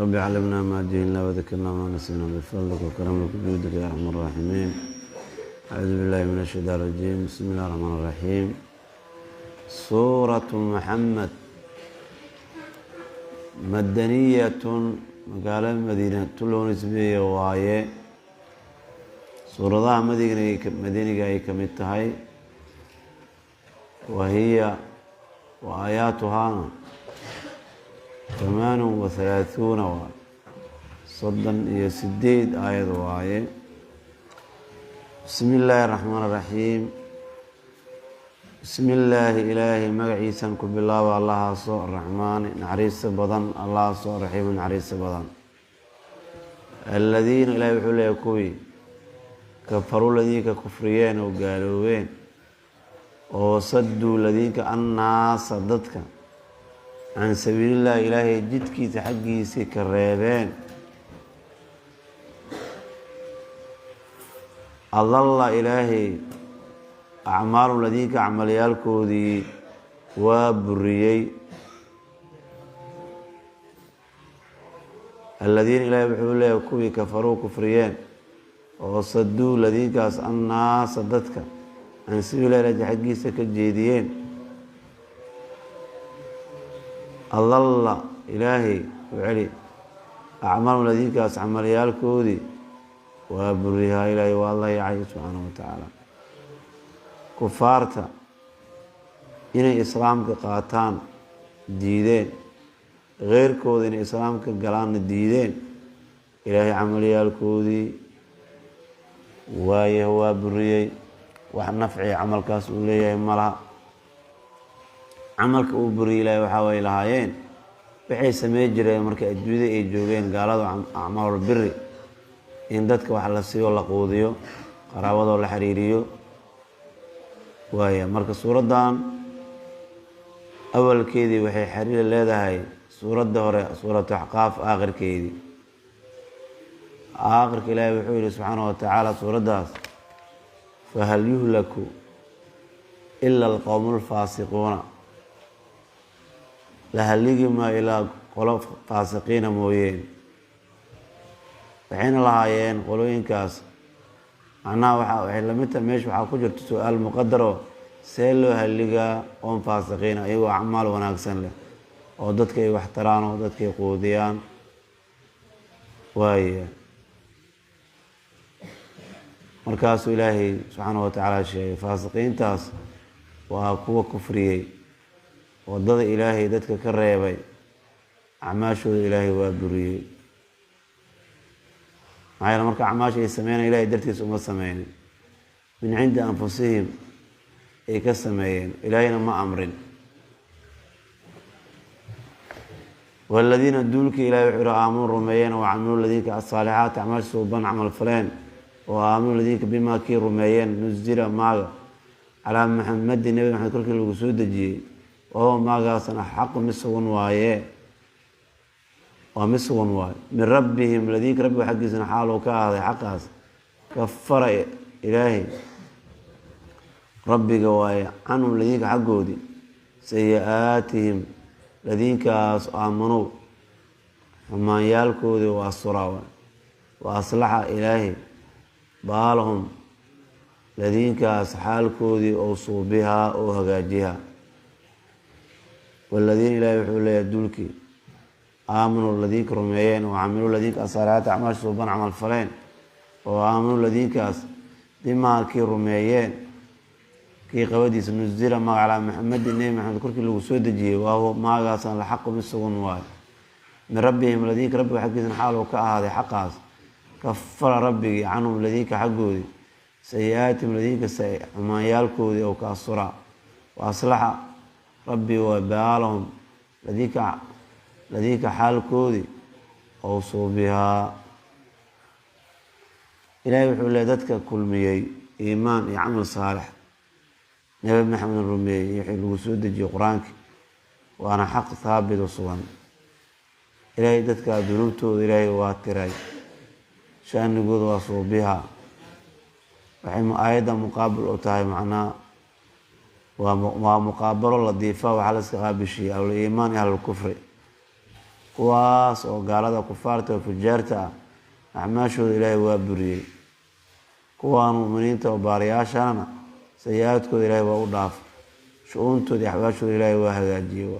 رب علمنا ما جهلنا وذكرنا ما نسينا بفضلك وكرمك وجودك يا أرحم الراحمين. أعوذ بالله من الشيطان الرجيم. بسم الله الرحمن الرحيم. سورة محمد مدنية, magaalo Madiina tu loo nisbeeye waaye. Suuradaha madaniga ay ka mid tahay. Wa hiya wa aayaatuhaana 38 waay, 38 aayad waaye. Bismi illaahi araxmaan araxiim. Bismi illaahi, Ilaahay magaciisan ku bilaaba, Allahaasoo Araxmaani naxariista badan, Allahaasoo Raxiimu naxariista badan. Aladiina, Ilahay wuxuu leeyahy, kuwii kafaruu, ladiinka kufriyeen oo gaaloobeen, oo saduu ladiinka annaasa dadka can sabiilillahi, Ilaahay jidkiisa xaggiisii ka reebeen. Adalla Ilaahay acmaalum, ladiinka acmalyaalkoodii waa buriyey. Aladiina, Ilaahay wuxuu leeyahy, kuwii kafaruu kufriyeen oo saduu ladiinkaas annaasa dadka can sabiilillahi, Ilaahay xaggiisa ka jeediyeen. Adalla Ilaahay u celi acmaalum, ladiinkaas camalyaalkoodii waa burihaa, Ilaahay waa dayacay subxaanahu wa tacaala. Kufaarta inay islaamka qaataan diideen, keyrkooda inay islaamka galaanna diideen, Ilaahay camalyaalkoodii waayah waa buriyey. Wax nafciga camalkaas uu leeyahay ma laha. Camalka uu buriyey Ilaahay waxaa way lahaayeen, waxay samey jireen marka adduunyada ay joogeen gaaladu acmaalul biri, in dadka wax la siiyo, la quudiyo, qaraabadoo la xiriiriyo waaya. Marka suuraddan awalkeedii waxay xiriir leedahay suuradda hore, suuratu Axqaaf aakhirkeedii. Aakhirka Ilaahay wuxuu yihi subxaanahu wa tacaala suuraddaas: fahal yuhlaku ila alqowmu alfaasiquuna, la haligi maayo ilaa qolo faasiqiina mooyeen. Waxayna lahaayeen qolooyinkaas, macnaha waxay lamid tahay meesha waxaa ku jirta su-aal muqadaro: see loo halligaa qoom faasiqiina iyagoo acmaal wanaagsan leh oo dadka ay wax taraan oo dadka ay quudiyaan? Waaya, markaasuu Ilaahay subxaanahu wa tacaala sheegay faasiqiintaas waa kuwa kufriyey, waddada Ilaahay dadka ka reebay, acmaashooda Ilaahay waa buriyey. Maxaa yeele, marka acmaasha ay sameynaya Ilahay dartiisa uma sameynin, min cindi anfusihim ay ka sameeyeen, Ilaahayna ma amrin. Waladiina duulkii, Ilahay wuxuu yihi, aamanuu rumeeyeen oo camiluu ladiinka asaalixaati, acmaasha suuban camal faleen, oo aamanuu ladiinka bimaa kii rumeeyeen nuzila maaga calaa Muxamadin, Nebi Maxamed korkii lagu soo dejiyey, wahuwa maagaasna xaqu mid sugan waaye, waa mid sugan waaye, min rabbihim, ladiinka rabbiga xaggiisana xaaluu ka ahday xaqaas. Kafara Ilaahay rabbiga waaye canhum, ladiinka xaggoodii, sayi-aatihim, ladiinkaas aamanuu xumaanyaalkoodii waa asturaa waay. Wa aslaxa Ilaahay baalahum, ladiinkaas xaalkoodii oo suubihaa oo hagaajihaa. Waladiina, Ilaahay wuxuu leeyahay, duulkii aamanuu ladiinka rumeeyeen oo camiluu ladiinka asaalihaati, acmaasha suuban camal faleen, oo aamanuu ladiinkaas bimaa kii rumeeyeen kii qabadiisa nuzila maga calaa Muxamedin, Nebi Maxamed korkii lagu soo dejiyey, waahuwa maagaasna laxaqu mid sugan waayo, min rabbihim, ladiinka rabbiga xaggiisana xaal uu ka ahaaday xaqaas. Kafara rabbigii canhum, ladiinka xaggoodii, sayi-aatihim, ladiinka xumaanyaalkoodii oo ka asturaa. Wa aslaxa rabbi wa baalahum, ladiinka xaalkoodii oo suubihaa. Ilaahay wuxuu leey dadka kulmiyey iimaan iyo camal saalix, Nebi Maxamed rumeeyey iyo wixii lagu soo dejiyey Qur-aanki, waana xaq haabit o sugan. Ilaahay dadka dunuubtooda Ilaahay waa tiray, shaanigooda waa suubiha. Waxay aayadda muqaabil u tahay, macnaa waa muqaabalo ladiifa, waxaa la iska qaabishiyey ahlul iimaan iyo ahlulkufri. Kuwaas oo gaalada kufaarta oo fujaarta ah acmaashooda Ilaahay waa buriyey. Kuwaan muminiinta oo baariyaashana sayi-aadkooda Ilaahay waa u dhaafay, shu-uuntooda iyo axwaashooda Ilaahay waa hagaajiyey.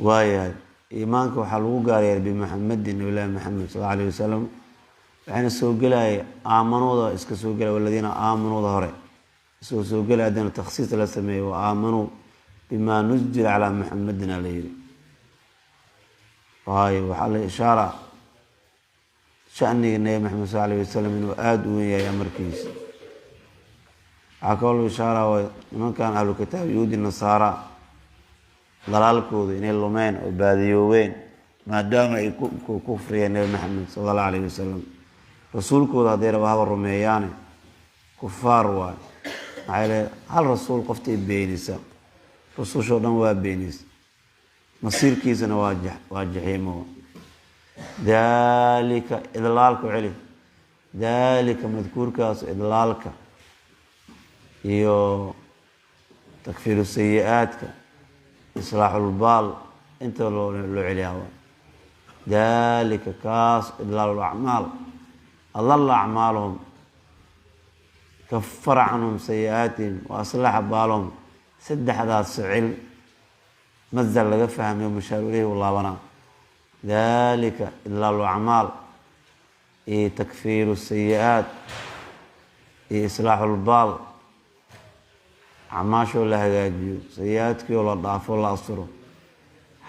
Waayahay, iimaanka waxaa lagu gaaraya bimuxamedin, nabilaahi Maxamed sal alla alayh wasalam. Waxayna soo gelaya aamanooda iska soo gelaya, waladiina aamanooda hore isoo soo gelaya, haddana takhsiis la sameeyey, wa aamanuu bimaa nuzila calaa Muxamedin a la yihi. Waayo, waxaa la ishaara shaniga Nebi Maxamed sal alayh wasalam inuu aada u wen yahay amarkiisa. Waxaa kaloo la ishaara nimankan ahlu kitaab, yahuudi, nasaara, dalaalkooda inay lumeen oo baadiyoobeen, maadaama ay ku kufriyeen Nebi Maxamed sala allahu alayh wasalam. Rasuulkooda hadday raba haba rumeeyaane, kufaar waay. Maxaa yeele, hal rasuul qoftay beenisa, rusushoo dhan waa beenisa, masiirkiisana waa jaxiimo. Daalika idlaalku celi, daalika madkuurkaas idlaalka iyo takfiiru sayi-aadka, islaaxulbaal, inta loo celiyaa. Daalika kaas idlaal acmaal, adalla acmaaluhum, kafara canhum sayi-aatihim wa aslaxa baalahum. Saddexdaas ficil masdar laga fahmayo mushaaru ileyhi u laabanaa. Daalika idlaalu acmaal iyo takfiiru sayi-aat iyo islaaxulbaal, acmaashoo la hagaajiyo, sayi-aadkii oo la dhaafo, la asturo,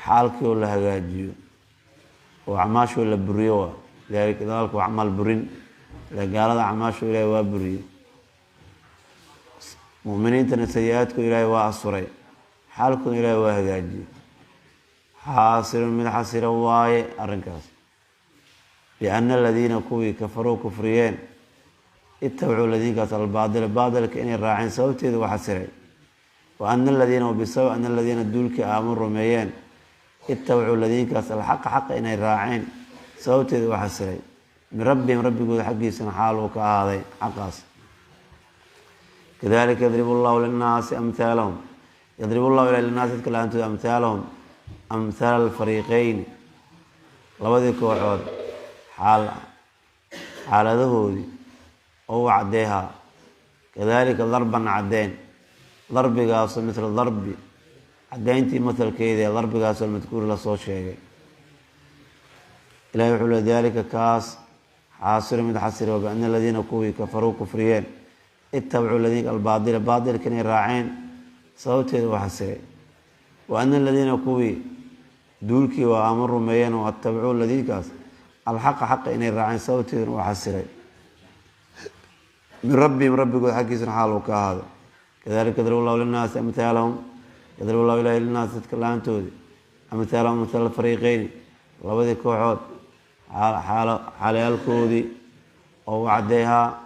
xaalkii oo la hagaajiyo, oo acmaashoo la buriyo. Waa daalika idlaalka, waa acmaal burin. Ila gaalada acmaashoo Ilaahay waa buriyey, muminiintana sayi-aadkoo Ilaahay waa asturay, xaalkoodna Ilaahay waa hagaajiyey. Xaasilun mid xasila waaye arrinkaas, biana aladiina kuwii kafaruu kufriyeen, itabacuu ladiinkaas albaadila, baadilka inay raaceen sababteeda waa xasilay. Wa ana aladiina, wabisabab ana aladiina duulkii aaman rumeeyeen, itabacuu ladiinkaas alxaqa, xaqa inay raaceen sababteeda waa xasilay. Min rabbihim, rabbigooda xaggiisana xaal uu ka ahaaday xaqaas. Kadalika yadribu llahu linnaasi amhaalahum, yadrib llahu ilahi linnaasi dadka la-aantooda amhaalahum, amhaal alfariiqeyni, labadii kooxood xaaladahoodii oo u caddeehaa. Kadalika darban, caddeen, darbigaasoo mithla darbi, caddeyntii mathalkeeda ee darbigaasoo madkuur lasoo sheegay. Ilahi wuxuu le dalika kaas xaasilu mid xasira, biana aladiina kuwii kafaruu kufriyeen, itabacuu ladiinka albaadila, baadilka inay raaceen sababteeda waa xasiray. Wa ana aladiina kuwii duulkii waa aaman rumeeyeen, oo atabacuu ladiinkaas alxaqa, xaqa inay raaceen sababteeduna waa xasiray. Min rabbihim, rabbigood xaggiisana xaal uu ka ahaado. Kadalika yadribu llahu linnaasi amhaalahum, yadribu llahu ilahi linnaasi dadka la-aantoodi amhaalahum, amhaal alfariiqeyni, labadii kooxood xaalayaalkoodii oo u caddeehaa.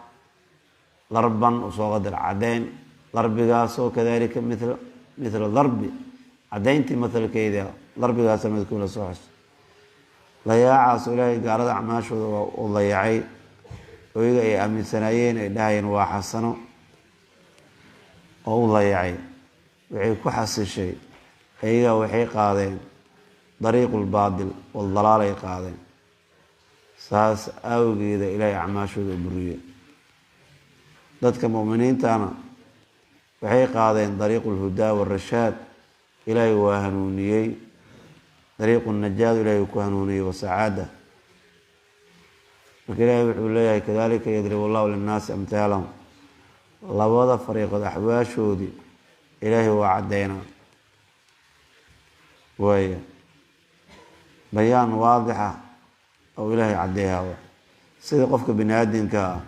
Darban usoo qadar, caddeyn, darbigaasoo kadalika mithla darbi, caddayntii mathalkeeda, darbigaasa midkuu la soo xuso. Dayaacaas Ilaahay gaalada acmaashooda waa u dayacay, oyaga ay aaminsanaayeen, ay dhahayeen waa xasano, oo u dayacay, waxay ku xasishay ayaga waxay qaadeen dariiqu lbaatil waldalaalay qaadeen, saas awgeeda Ilaahay acmaashooda u buriyey. Dadka muminiintana waxay qaadeen dariiqu lhudaa waarashaad, Ilaahay waa hanuuniyey, dariiqu najaad Ilahay ku hanuuniyey, wasacaada. Marka Ilaahay wuxuu leeyahay kadalika yadribu allahu linnaasi amhaalahum, labada fariiqood axwaashoodii Ilaahay waa caddeynaa. Waaya bayaan waadixa oo Ilaahay caddeeyaa, sida qofka bini aadamka ah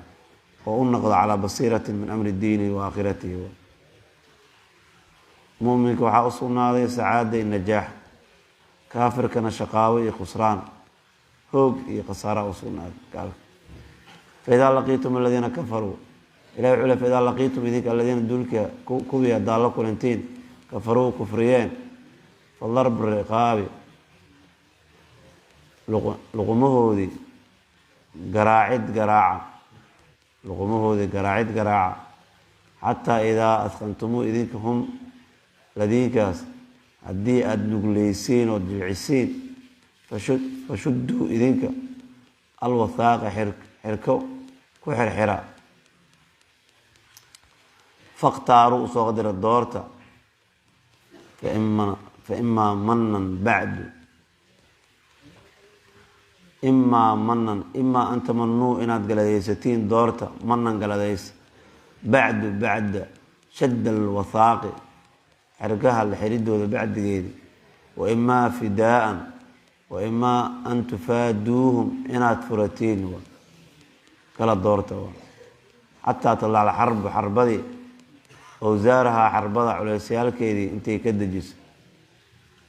oo u noqdo calaa basiiratin min amri diinihi wa aakhiratihi. Muminka waxaa u sugnaaday sacaada iyo najaax, kaafirkana shaqaawo iyo khusraan, hoog iyo khasaara u sugnaaday gaalka. Faidaa laqiitum aladiina kafaruu, ilahi wuxuu le faidaa laqiitum idinka aladiina duulka kuwii haddaad la kulantiin, kafaruu kufriyeen, fadarbu riqaabi, luqumahoodii garaacid garaaca, luqumahoodii garaacid garaaca, xataa idaa adkantumuu idinka hum ladiinkaas Haddii aada nugleysiin oo jilcisiin, fashudduu idinka alwathaaqa xirko ku xirxira. Fakhtaaruu usoo qadira doorta. Fa imaa manan bacdu, imaa manan, imaa an tamanuu inaad galadaysatiin doorta, manan galadaysa, bacdu bacda shadda alwathaaqi xergaha la xiridooda bacdigeedi, wa imaa fidaaan, wa imaa an tufaaduuhum inaad furatiin kala doorta, xataa tadlac alxarbu xarbadii awsaarahaa xarbada culeysyaalkeedii intay ka dejiso.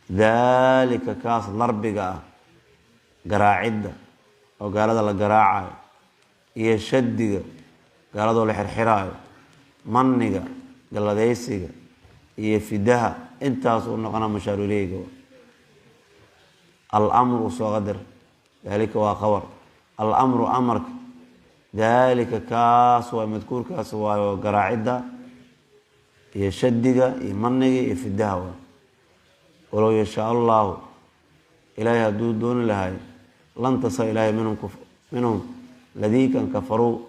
Daalika kaas larbiga ah, garaacidda oo gaalada la garaacayo, iyo shadiga gaaladoo la xirxiraayo, maniga galladaysiga iyo fidaha, intaas uu noqona mashaaruuleyga. Alamru soo qadar, daalika waa khabar. Alamru amarka, daalika kaas waa madkuurkaas waayo, garaacidda iyo shadiga iyo maniga iyo fidaha waa. Walow yashaa allaahu ilaahay hadduu dooni lahay, lantasar ilaahay minhum ladiikan kafaruu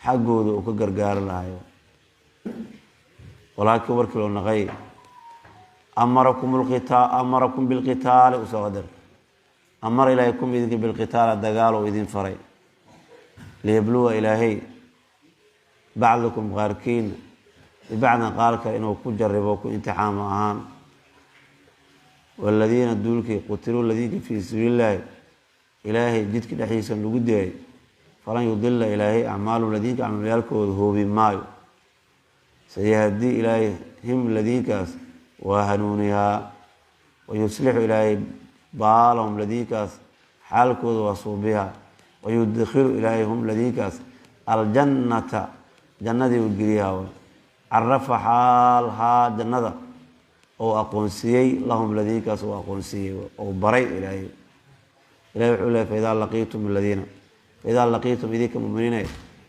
xaggooda uu ka gargaari lahayo. Walaakiin warkii loo naqay, amarakum bilqitaali usoo qadar, amara ilaahay kum idinka bilqitaala dagaal uu idin faray, liyabluwa ilaahay bacdukum qaarkiina bibacdin qaar kale inuu ku jaribo, ku imtixaamo ahaan. Waladiina duulkii qutiluu ladiinka fii sabiilillaahi ilaahay jidka dhexdiisa lagu dilay, falan yudila ilaahay acmaalum ladiinka acmaalyaalkooda hoobi maayo. Sayahdii ilaahay him ladiinkaas waa hanuuniyaa, wayuslixu ilaahay baalahum ladiinkaas xaalkooda waa suubihaa, wayudkhilu ilaahay hum ladiinkaas aljannata jannadii u geliyaa, carafa xaal haa jannada ou aqoonsiiyey, lahum ladiinkaas uu aqoonsiiyey ou baray ilaahay. Ilahay wuxuu leey faidaa laqiitum aladiina, faidaa laqiitum idinka muminiine,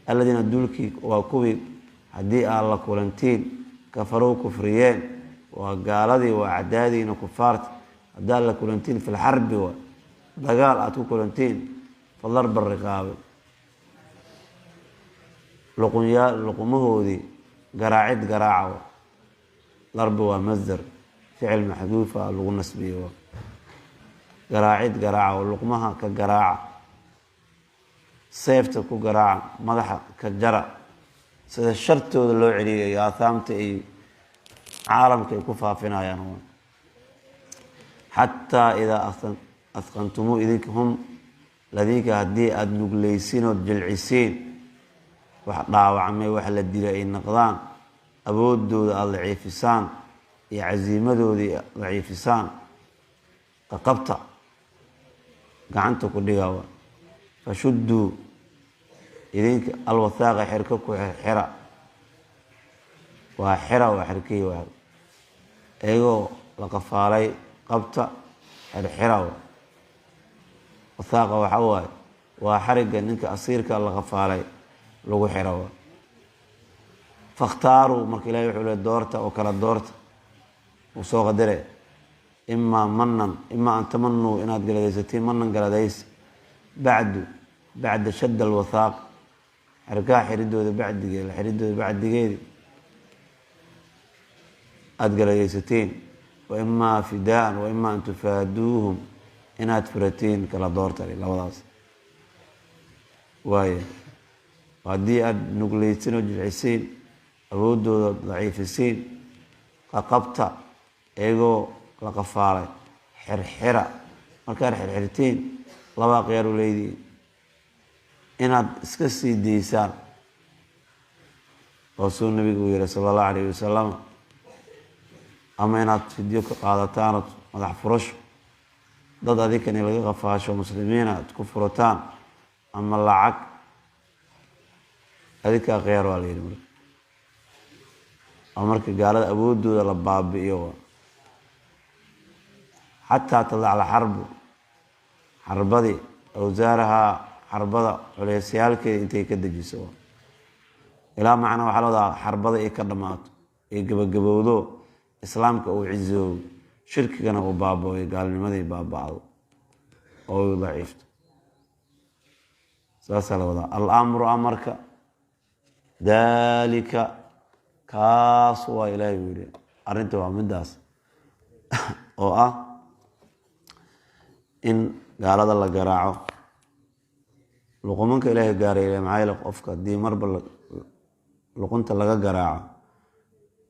aladiina duulkii waa kuwii haddii aad la kulantiin kafaruu kufriyeen, waa gaaladii, waa cadaadiina kufaarta, haddaad la kulantiin filxarbi waa dagaal aad ku kulantiin, fadarba riqaabi luqunyaa luqumahoodii garaacid garaaca. Darbi waa masdar ficil maxduufa lagu nasbiyo, garaacid garaaca oo luqmaha ka garaaca, seefta ku garaaca, madaxa ka jara, sida shartooda loo celiyo iyo aathaamta ay caalamka ay ku faafinayaan. Xataa idaa adqantumuu idinka hum ladinka haddii aada nugleysiin ood jilcisiin, wax dhaawacmay wax la dilay ay naqdaan, awoodooda aada daciifisaan iyo casiimadoodii daciifisaan, qaqabta gacanta ku dhiga. Fashudduu idinka alwathaaqa xirka ku xira, waa xira, waa xirkihii, waa iyagoo la qafaalay qabta xirxira. Wathaaqa waxa waaye waa xarigga ninka asiirka la qafaalay lagu xira. Fakhtaaruu marka ilahay wuxuu le doorta oo kala doorta uu soo qadare, imaa manan, imaa an tamanuu inaad galadaysatiin manan galadaysi, bacdu bacda shadda alwathaaq xerkaha xiridooda bacdigeed, xiridooda bacdigeedi aada galadaysatiin, wa imaa fidaan wa imaa an tufaaduuhum inaad furatiin kala doorta labadaas. Waaya haddii aada nugleysiin oo jilcisiin, awoodooda daciifisiin, qaqabta iyagoo la qafaalay xirxira, markaad xirxirtiin labaa khiyaar u leedihiin, inaad iska sii daysaan oo suu nabigu yihi sala allahu alayhi wasalam, ama inaad fidyo ka qaadataan ood madax furasho dad adinkani laga qafaasho muslimiina aad ku furataan, ama lacag adinkaa khiyaar waa la yidhi. Marka oo marka gaalada awoodooda la baabi'iyo, xataa tadac alxarbu xarbadii awsaarahaa xarbada culeysyaalkeeda intay ka dejiso, ilaa macnaa waxaa la wadaa xarbada ay ka dhammaato ay gabagabowdo, islaamka uu cizoobo, Shirkigana uu baaba'o, gaalnimadii baaba'do oo uu daciifto. Saasaa la wadaa. Alamru amarka daalika kaas waa Ilaahay buu yihi. Arrinta waa midaas oo ah in gaalada la garaaco, luqumanka Ilaahay gaaray. Maxaa yeele, qofka haddii marba luqunta laga garaaco,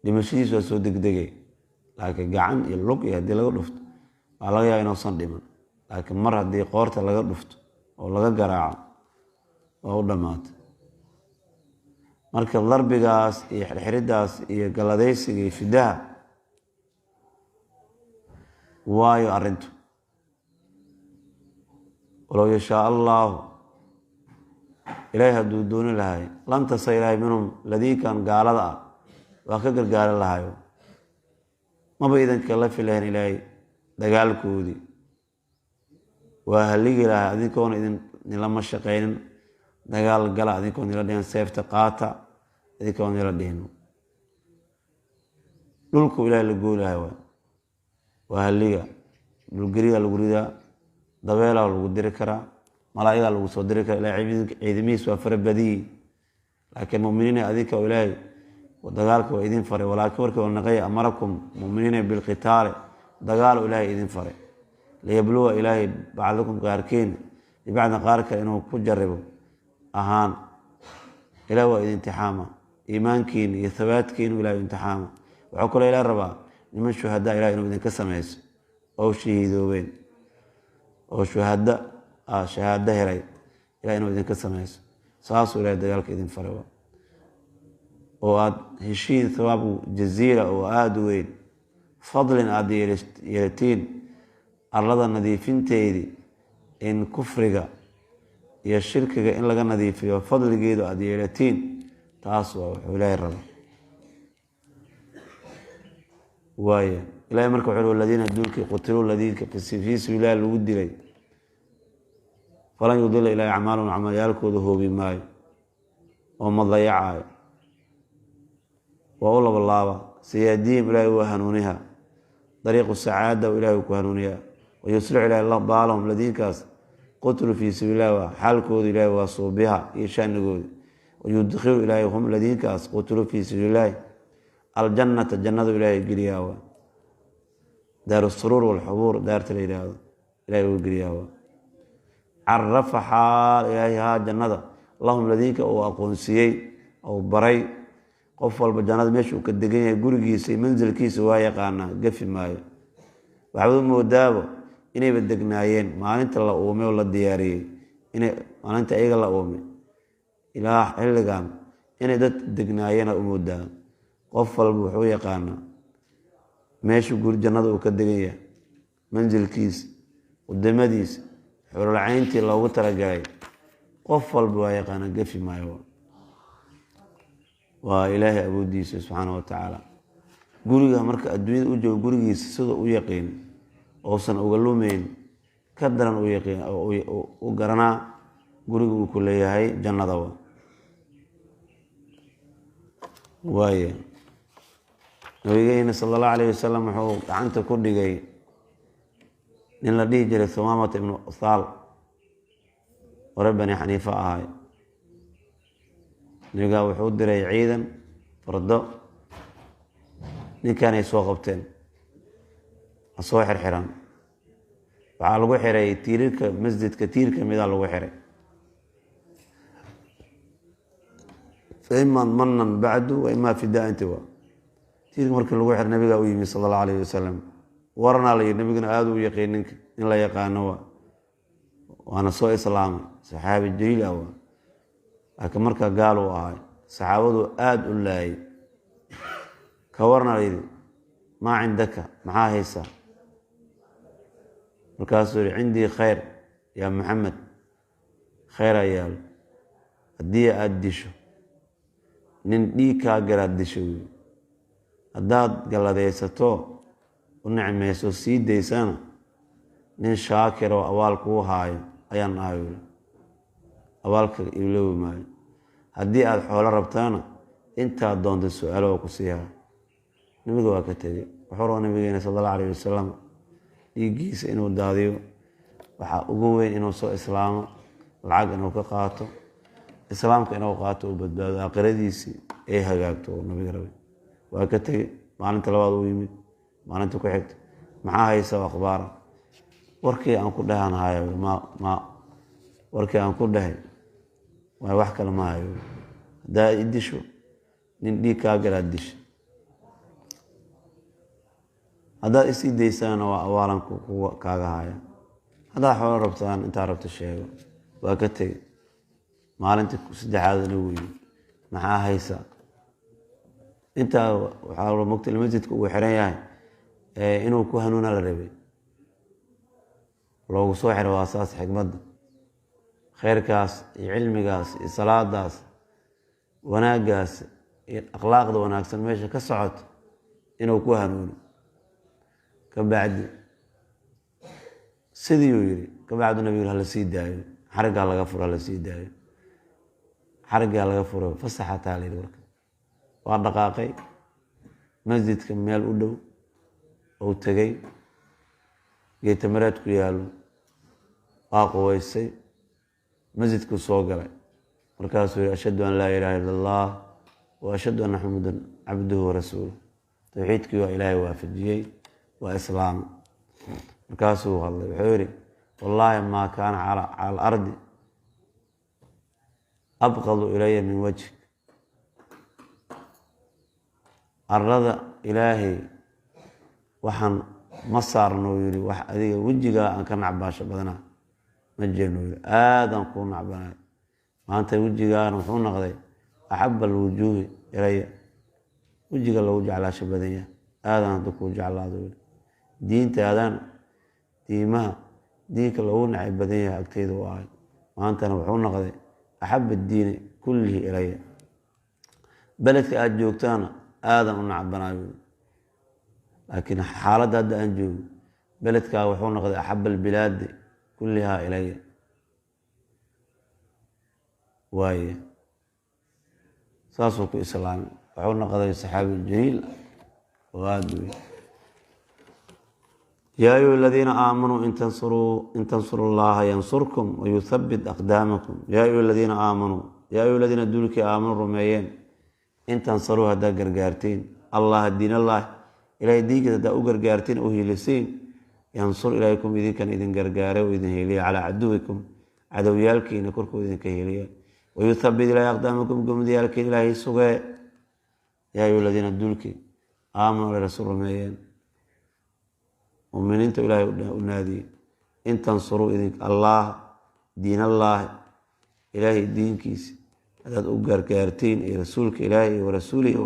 dhimashadiisu waa soo degdegay. Laakiin gacan iyo lug iyo haddii laga dhufto, waa laga yaaba inuusan dhiman. Laakiin mar haddii qoorta laga dhufto oo laga garaaco, waa u dhammaatay. Marka darbigaas iyo xirxiridaas iyo galadaysiga iyo fidaha waayo arrintu. Walow yashaa allaahu, Ilaahay hadduu dooni lahay, lantasa Ilaahay minhum ladiinkan gaalada ah waa ka gargaaran lahayo, maba idanka la filahayn. Ilaahay dagaalkoodii waa haligi lahay, adinkoona idin nilama shaqaynin dagaal gala, adinkoon nila dhihin seefta qaata, adinkoon nila dhihin. Dhulku Ilahay la goy lahay waay, waa halliga. Dhulgeriyaa lagu ridaa, dabeelaa lagu diri karaa, malaa'igaa lagu soo diri karaa. Ilahay ciidamihiis waa fara badiyi. Laakiin muminiina, adinka oo Ilaahay dagaalka waa idin faray. Walaakin warkii oo naqay, amarakum muminiina bilqitaali, dagaal Ilaahay idin faray, liyabluwa Ilaahay bacdakum qaarkiin bibacdin qaar kale inuu ku jaribo ahaan. Ilaah waa idin imtixaama, iimaankiina iyo thabaatkiinu Ilahay imtixaama. Waxaa kaloo Ilaah rabaa niman shuhadaa Ilaah inuu idinka sameyso oo shahiidoobeen oo shuhada shahaado helay Ilah inuu idinka sameyso. Saasuu Ilahay dagaalka idin faray oo aada heshiin thawaab jaziila oo aada u weyn, fadlin aada yeelatiin arlada nadiifinteedii, in kufriga iyo shirkiga in laga nadiifiyo fadligeedu aada yeelatiin. Taas waa wuxuu Ilaahay raba. Waaya, Ilahay marka wuxu waladiina duulkii qutiluu ladiinka fii sabiililah lagu dilay, falan yudila Ilahay acmaalahum, camalyaalkooda hoobi maayo oo ma dayacaayo, waa u labalaaba. Sayaadiihim, Ilahay waa hanuuniha, dariiqu sacaada Ilahay ku hanuuniyaa. Wayuslixu Ilahay baalahum ladiinkaas qutiluu fii sabiililah, waa xaalkooda Ilahay waa suubiha iyo shanigooda. Wayudkhilu Ilaahay hum ladiinkaas qutiluu fii sabiililaahi aljannata, jannadu Ilaahay geliyaa, waa daar suruur walxubuur daarta la yidhaahdo Ilahay uu geliyaa. Waa carafa xaal Ilaahay haa jannada lahum ladiinka uu aqoonsiiyey ou baray. Qof walba jannada meesha uu ka degan yahay, gurigiisa iyo mansilkiisa waa yaqaanaa, gafi maayo. Waxaad u moodaabo inayba degnaayeen maalinta la uumay oo la diyaariyey, inay maalinta iyaga la uumay ilaa xilligan inay dad degnaayeen u moodaa. Qof walba wuxuu yaqaanaa meeshuu guri jannada uu ka degan yahay, mansilkiisa, qudamadiisa, xurulcayntii loogu talagalay. Qof walba waa yaqaanaa, gafi maayo. Waa Ilaahay awoodiisa subxaana wa tacaala. Guriga marka adduunyada u joogo, gurigiisa siduu u yaqiin ousan uga lumeyn, ka daran u yaqiin u garanaa guriga uu ku leeyahay jannada. Waaya, nabigeena sala allahu alayh wasalam wuxuu gacanta ku dhigay nin la dhihi jiray Thumaamata ibnu Uthaal, hore Bani Xaniifa ahay. Nabigaa wuxuu diray ciidan fardo, ninkanay soo qabteen, soo xirxiran. Waxaa lagu xiray tiirarka masjidka, tiir kamidaa lagu xiray. Fa ima manan bacdu wa ima fidaa inti waa tiirka. Markii lagu xiray, nabigaa u yimi sala allahu alayh wasalam. Waranaa la yidhi, nabiguna aada u yaqiin ninka in la yaqaano, waa waana soo islaamay, saxaabi jaliil ah waa, laakiin markaa gaal uu ahay, saxaabadu aada u laayay. Ka warna la yidhi, maa cindaka, maxaa haysaa? Markaasuu yihi, cindii khayr yaa Maxamed, khayraa yaalo. Haddii aada disho nin dhiig kaa galaad disho wy, haddaad galladaysato u nicmayso sii daysana, nin shaakir oo abaal kuu haayo ayaan ahay wy, abaalka iloobi maayo. Haddii aada xoolo rabtaana, intaad doonta su-aalo waa ku siihaa. Nabiga waa ka tegey, Wuxuu raba nabigeena sala allahu alayhi wasalam dhiiggiisa inuu daadiyo. Waxaa ugu weyn inuu soo islaamo, lacag inuu ka qaato, islaamka inuu qaato, uu badbaado, aakhiradiisii ay hagaagto oo nabiga rabay. Waa ka tegey. Maalinta labaad uu yimid, maalinta ku xigta, maxaa haysa akhbaara? Warkii aan ku dhahan hayo, ma warkii aan ku dhahay waay, wax kale ma hayo. Haddaa i disho, nin dhiig kaa galaad disha. Haddaad isii daysana, waa awaalan kaaga haya. Haddaad xoolo rabtaan, intaa rabta sheego. Waa ka tegey. Maalinta saddexaad nagu yimid, maxaa haysa? Intaa waxaa mogta masjidka uu xiran yahay, inuu ku hanuuna la rabay, loogu soo xiro. Waa saas xikmadda, khayrkaas iyo cilmigaas iyo salaadaas, wanaaggaas iyo akhlaaqda wanaagsan meesha ka socoto inuu ku hanuuno. Kabacdi sidiiuu yiri, kabacdu nabigu hala sii daayo, xariggaa laga furo, hala sii daayo. Xariggaa laga furo, fasaxataa la yidhi. Marka waa dhaqaaqay, masjidka meel u dhow ou tegey, geetamareed ku yaallo, waa quwaysay, masjidkuu soo galay. Markaasuu yihi: "Ashhadu an laa ilaaha illa allah wa ashhadu anna Maxamedan cabduhu warasuuluh." Tawxiidkii waa Ilaahay waafajiyey, waa islaama. Markaasuu hadlay, wuxuu yihi: "Wallaahi maa kaana cala alardi abqadu ilaya min wajhik." Arlada Ilaahay waxaan ma saarno, yiri, wax adiga wejigaa aan ka nacbaasho badanaa ma jirno. Yiri: "Aadaan kuu nacbanay, maanta wejigaana wuxuu noqday axaba alwujuuhi ilaya, wejiga lagu jeclaasho badan yahay. Aadaan hadda kuu jeclaado." Yiri: "Diintaadana diimaha diinka loogu nacay badan yahay agteyda u ahay, maantana wuxuu noqday axaba addiini kullihi ilaya. Beledka aada joogtaana aadan u nacbanaayo, laakiin xaaladda hadda aan joogo beledkaa wuxuu noqday axaba albilaadi kullihaa ilaya." Waaye, saasuu ku islaamay, wuxuu noqday saxaabi jaliil oo aada weyn. Yaa ayuha aladiina aamanuu in tansuru llaha yansurkum wayuthabit aqdaamakum. Yaa ayuha aladiina aamanuu, yaa ayuha aladiina duulkii aamanuu rumeeyeen, in tansaruu haddaa gargaartiin, Allaha diin allah, Ilahay diinkiisa haddaa u gargaartiin, u hiilisiin, yansur ilaykum idinkan idin gargaaray oo idin heliya, calaa caduwikum cadowyaalkiina korkooda idinka heliya, wayuthabit ilahay aqdaamakum gomdiyaalkiin Ilaahay sugee. Yaa ayuha aladiina duulkii aamanuu ila rasuul rumeeyeen, muminiinta Ilaahay u naadiyey, in tansuruu idin Allah diin allaahi, Ilaahay diinkiisa haddaad u gargaartiin iyo rasuulka Ilaahay iyo warasuulihi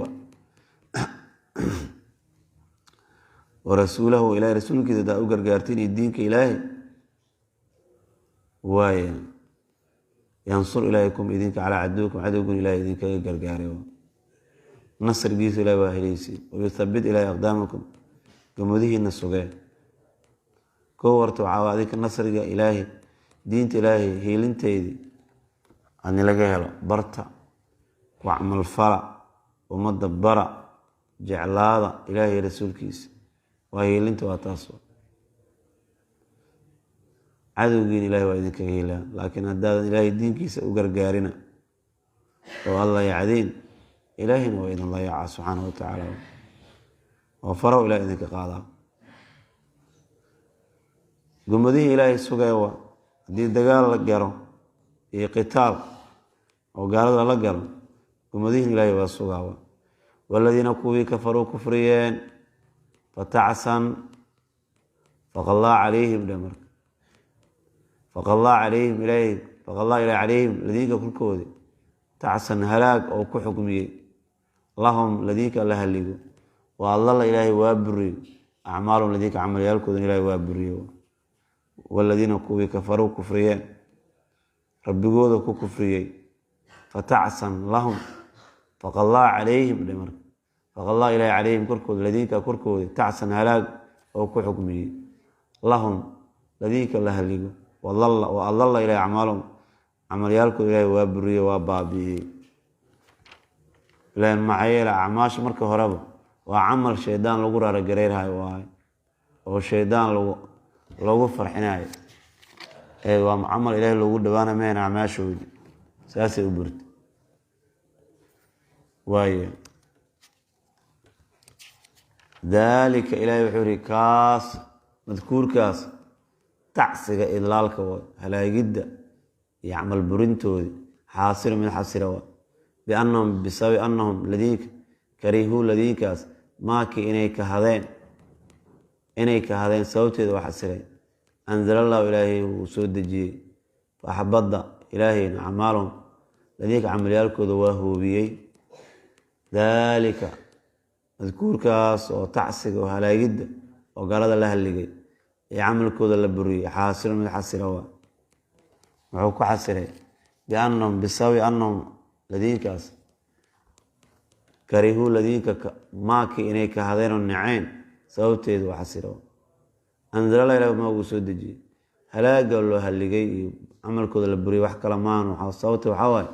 warasuulahu, Ilahay rasuulkiisa haddaad u gargaartiin iyo diinka Ilaahay, waaya, yansur ilaahikum idinka calaa caduwikum cadowgun Ilahay idinkaga gargaaray, nasrigiisa Ilahay waa helaysiin, wayuthabit ilahay aqdaamakum gomadihiina sugee. Kow horta waxaa adinka nasriga Ilaahay, diinta Ilaahay hiilinteydii adni laga helo. Barta, ku camalfala, ummadda bara, jeclaada Ilaahay rasuulkiisa, waa hiilinta, waa taas. Cadowgiina Ilahay waa idinkaga hiilaa, laakiin haddaadan Ilaahay diinkiisa u gargaarina oo aad layacdeen, Ilaahayna waa idin layacaa subxaana wa tacaala, oo faraw Ilahay idinka qaadaa. Gumadihii Ilaahay sugee waa haddii dagaal la galo iyo qitaal oo gaalada la galo, gumadihiin Ilaahay waa sugaawa. Waladiina kuwii kafaruu kufriyeen, fatacsan faqallaa calayhim dhe. Marka faqallaa calayhim ilaahay, faqallaa ilahi calayhim ladiinka korkoodi tacsan halaag oo ku xukmiyey, lahum ladiinka la haligo, wa adlala Ilaahay waa buriyey, acmaalhum ladiinka camalyaalkoodan Ilahay waa buriyey. Waladiina kuwii kafaruu kufriyeen, rabbigooda ku kufriyey, fatacsan lahum faqallaa calayhim dhe. Marka faqallaa ilahi calayhim korkooda ladiinka korkooda tacsan halaag oo ku xukmiyey, lahum ladiinka la haligo, wa adlala ilahi acmaalhum camalyaalkooda Ilahi waa buriyey, waa baabi'iyey. Ilan maxaa yeele acmaasha marka horeba Waa camal shaydaan lagu raaragareynayo waaye, oo shaydaan lagu farxinayo. Ee waa camal Ilaahay loogu dhawaana mehen acmaashoodi saasay u burtay. Waaye daalika Ilaahay wuxuu yihi kaas madkuurkaas tacsiga idlaalka waa halaagidda iyo camal burintoodii xaasilu mid xasira waa biannahum bisababi annahum ladiinka karihuu ladiinkaas maakii inay kahadeen sababteeda waa xasiray. Anzala allahu Ilaahay wuu soo dejiyey faxbada Ilaahayna acmaalahum ladiinka camalyaalkooda waa hoobiyey. Daalika madkuurkaas oo tacsiga oo halaagidda oo gaalada la halligay ee camalkooda la buriyey xaasilu mid xasira waa. Muxuu ku xasiray? Biannahum bisababi annahum ladiinkaas karihuu ladiinka maakii inay kahadeen oo naceen sababteedu waa xasira. Anzalala Ilahi maa uu soo dejiyey halaaga loo halligay iyo camalkooda la buriyey wax kale maahan. Sababta waxaa waaye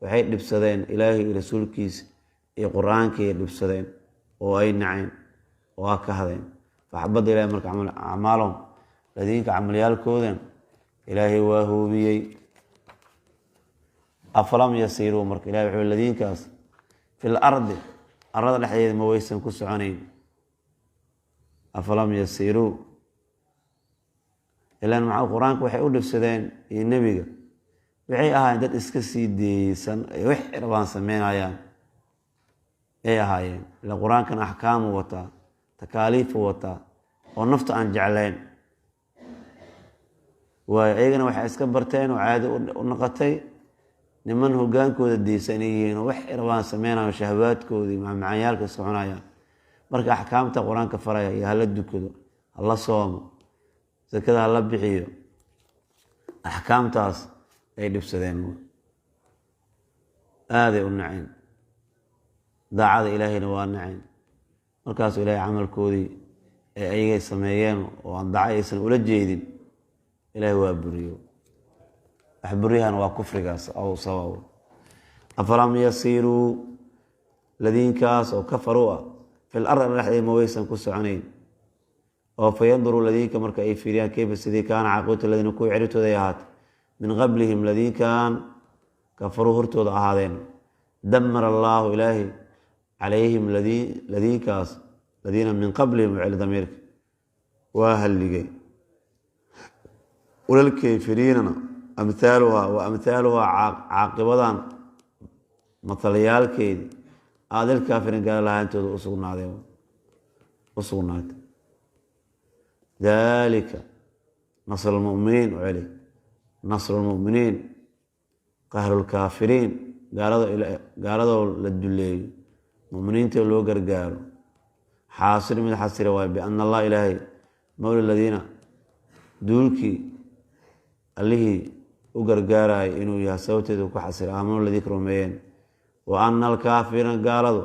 waxay dhibsadeen Ilaahay iyo rasuulkiisa iyo qur-aankii dhibsadeen oo ay naceen oo a ka hadeen. Faxbada Ilahay marka acmaalahum ladiinka camalyaalkoodan Ilaahay waa hoobiyey. Afalam yasiiruu marka Ilahay wuxuu ladiinkaas fil ardi arlada dhexdeeda ma waysan ku soconayn. Afalam yasiiruu ilaan maxaa qur-aanka waxay u dhibsadeen iyo nebiga waxay ahaayeen dad iska sii deysan ay wax rabaan sameynayaan ay ahaayeen. Ila qur-aankan axkaamu wataa, takaaliifu wataa oo nafta aan jeclayn waayo. Iyagana waxay iska barteen oo caado u noqotay niman hogaankooda deysan inay yihiin oo wax rabaan sameynayo, shahawaadkoodii macmacaanyaalka iska cunayaan. Marka axkaamta qur-aanka faraya iyo hala dukado, hala soomo, sakada hala bixiyo, axkaamtaas ay dhibsadeen, aaday u naceen. Daacada Ilaahayna waa naceen. Markaasuu Ilaahay camalkoodii ee ayagay sameeyeen oo aan daca aysan ula jeedin Ilaahay waa buriyo. Wax buryahana waa kufrigaas aw sabab. Afalam yasiiruu ladiinkaas oo kafaruu ah fil ardi dhexdeeda ma waysan ku soconayn oo fayanduruu ladiinka marka ay fiiriyaan kayfa sidii kaana caaqibatu ladiina kuwii ciribtooda ay ahaatay min qablihim ladiinkan kafaruu hortooda ahaadeen. Damara allaahu Ilaahi calayhim ladiinkaas ladiina min qablihim celi damiirka waa halligay. Walalkayfiriinana amhaaluhaa wa amhaaluhaa caaqibadan matalyaalkeedi aadilkaafirin gaala lahaantooda usugnaadeen u sugnaatay. Daalika nasru lmuminiin u celi nasru lmuminiin qahru lkaafiriin gaaladoo la duleeyo muminiinta loo gargaaro xaasil mid xasira waayo biana allah Ilaahay mawla ladiina duulkii allihii u gargaaraayo inuu yahay sababteedu ku xasira aamanu ladiinka rumeeyeen. Wa ana alkaafiriina gaaladu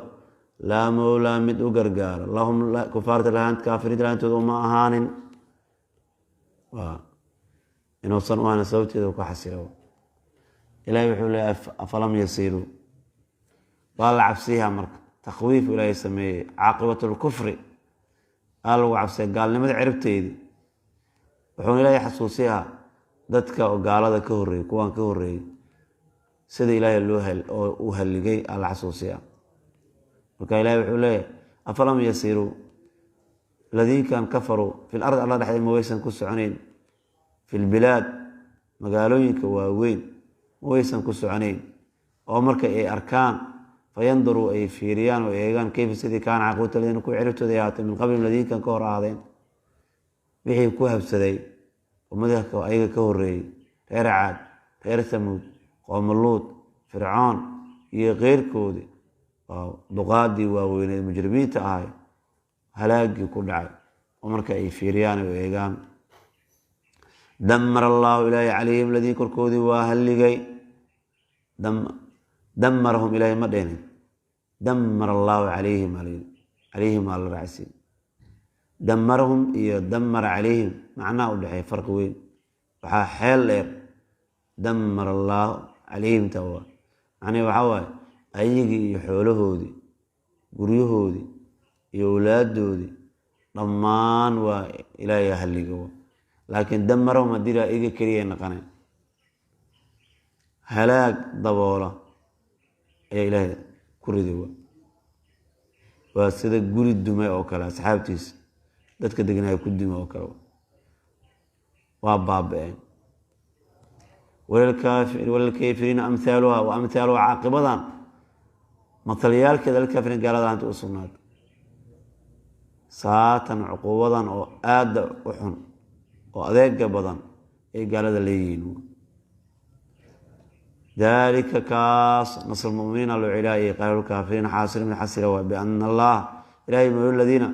laa mawlaa mid u gargaaro lahum kufaarta lahaan kaafiriinta lahaantooda uma ahaanin, inuusan u ahaanin sababteeda ku xasira. Ilahay wuxuu leeyahay afalam yasiiruu waa la cabsiyaha marka takhwiif Ilaahay sameeyey caaqibatulkufri aa lagu cabsiya gaalnimada ciribteedii. Wuxuuna Ilaahay xasuusiyaa dadka oo gaalada ka horreeyey kuwaan ka horreeyey sida Ilaahay loo oo u halligay aa la xasuusiyaa. Marka Ilahay wuxuu leeyahay afalam yasiiruu ladiinkan kafaruu fil ardi alla dhexdeed ma waysan ku soconayn, fil bilaad magaalooyinka waaweyn ma waysan ku soconayn oo marka ay arkaan fayanduruu ay fiiriyaan oo eegaan kayfa sidii kaana caaqibatu ladiina kuwii ciribtooda ay ahaatay min qablihim ladiinkan ka hor ahaadeen wixii ku habsaday ummadaha ayaga ka horreeyey reer Caad, reer Thamuud, qooma Luud, Fircoon iyo keyrkoodii duqaadii waaweyneed mujrimiinta ahay halaagii ku dhacay oo marka ay fiiriyaan oo eegaan. Damara allaahu Ilaahay calayhim ladiin korkoodii waa halligay. Damarahum Ilaahay ma dhehnin, damara allaahu calayhim calayhim waa la raacsiin. Damarahum iyo damara calayhim macnaha u dhexeeya farqi weyn. Waxaa xeel dheer damara allaahu calayhim ta waa macnihi waxaa waaye ayagii iyo xoolahoodii guryahoodii Iyo awlaadoodii dhammaan waa Ilaahay halliga. Laakiin damarahum haddii laa iga keliya naqaneen, halaag daboola ayaa Ilaahay ku riday. Waa sida guri dumay oo kale, asxaabtiisa dadka deganaya ku dumay oo kale, waa baaba-een. Walilkaafiriina amhaaluha wa amhaaluha, caaqibadan matalyaalkeeda lilkaafiriin gaalada anta u sugnaatay. Saatan cuquubadan oo aada u xun oo adeega badan ay gaalada leeyihiin. Dalika kaas nasrulmuminiina loo cilaayay, qaalulkaafiriin xaasil mid xasila waa biana Allah Ilahay mawla ladiina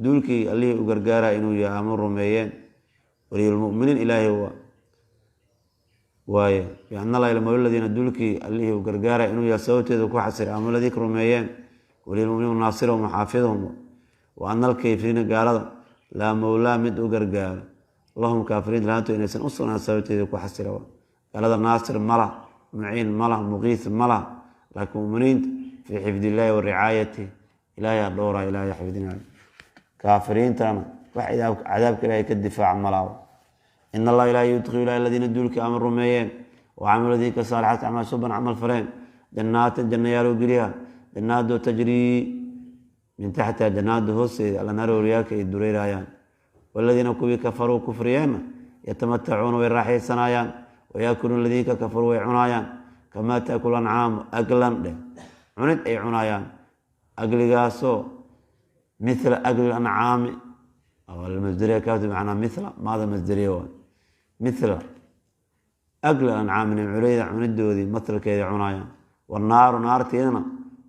duulkii allihii u gargaara inuu yahay aman rumeeyeen, waliyulmuminiin Ilaahay waaye. Biana Allah mawla ladiina duulkii allihii u gargaara inuu yahay sababteedu ku xasilay ama ladiinka rumeeyeen, waliyulmuminiin naasirahum waxaafidahum, wa ana alkaafiriina gaalada laa mawlaa mid u gargaaro lahum kaafiriinta laanto inaysan u sugnaan sababteeda ku xasila. Gaalada naasir malah, muciin malah, muqiis malah, laakiin muminiinta fii xifd illaahi wa ricaayatih, Ilaahay a dhowra, Ilahay xifdinayo. Kaafiriintana wax cadaabka Ilahay ka difaaca malaawo. In Allah Ilahay yudkhilu ilahi aladiina duulkii aman rumeeyeen wa camilu diinka saalixaat acmaal suban camal faleen jannaatin jannayaalo geliha, jannaadoo tajrii min taxtiha, jannaada hoosteeda alanaar waryaalka ay dureyrayaan. Waladiina kuwii kafaruu kufriyeenna yatamatacuuna way raaxaysanayaan, wayaakuluuna ladiinka kafaruu way cunaayaan kamaa taakulu ancaamu aglan dheh, cunid ay cunaayaan, agligaasoo mithla agli ancaami masderiya kaafti macnaa mithla maada masderiya waa mithla agli ancaami, nimculeyda cunidoodii mathalkeeday cunaayaan. Wanaaru naartiidana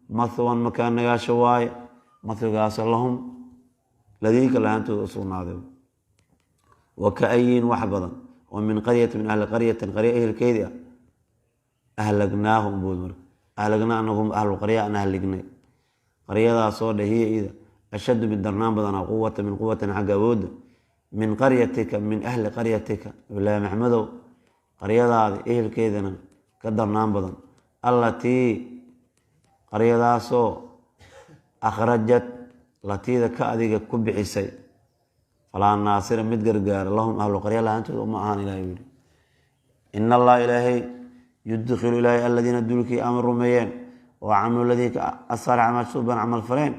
mathwan makaan nagaasho waaye, mathligaasoo lahum ladiinka lahaantooda u sugnaaday. Wa ka-ayin wax badan oo min qaryati min ahli qaryatin qarya ehelkeedii ah ahlagnaahum bood, marka ahlagnaa anagum ahlu qarya aan ahlignay, qaryadaasoo dhe hiya ida ashaddu mid darnaan badanaa quwata min quwatin xagga awoodda min qaryatika, min ahli qaryatika, Nabilaahi Maxmedow qaryadaada ehelkeedana ka darnaan badan, allatii qaryadaasoo akhrajat latiida ka adiga ku bixisay, falaa naasira mid gargaara lahum ahlu qarya lahaantooda uma ahaan. Ilahay yidhi in Allah Ilaahay yudkhilu ilaahay aladiina duulkii aman rumeeyeen oo camilu ladiinka asaalixa camal suban camal faleen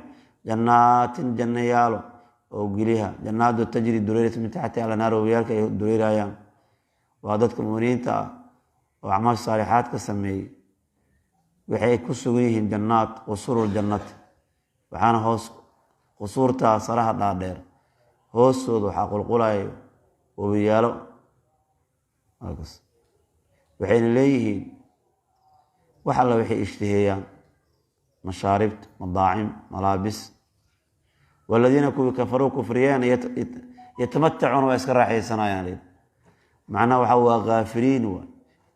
jannaatin jannayaalo oo geliha, jannaado tajri dureyraysa min taxti alanaar, wabiyaalka ay dureyrayaan. Waa dadka muminiinta ah oo acmaasha saalixaad ka sameeyey, waxay ku sugan yihiin jannaad qusuurul jannati, waxaana hoos qusuurtaa saraha dhaadheer hoostooda waxaa qulqulayo wabiyaalo. Waxayna leeyihiin wax alla waxay ishtiheeyaan, mashaaribta, madaacim, malaabis. Waladiina kuwii kafaruu kufriyeen yatamatacuuna waa iska raaxaysanayaan, macnaha waxaa waa kaafiliin, waa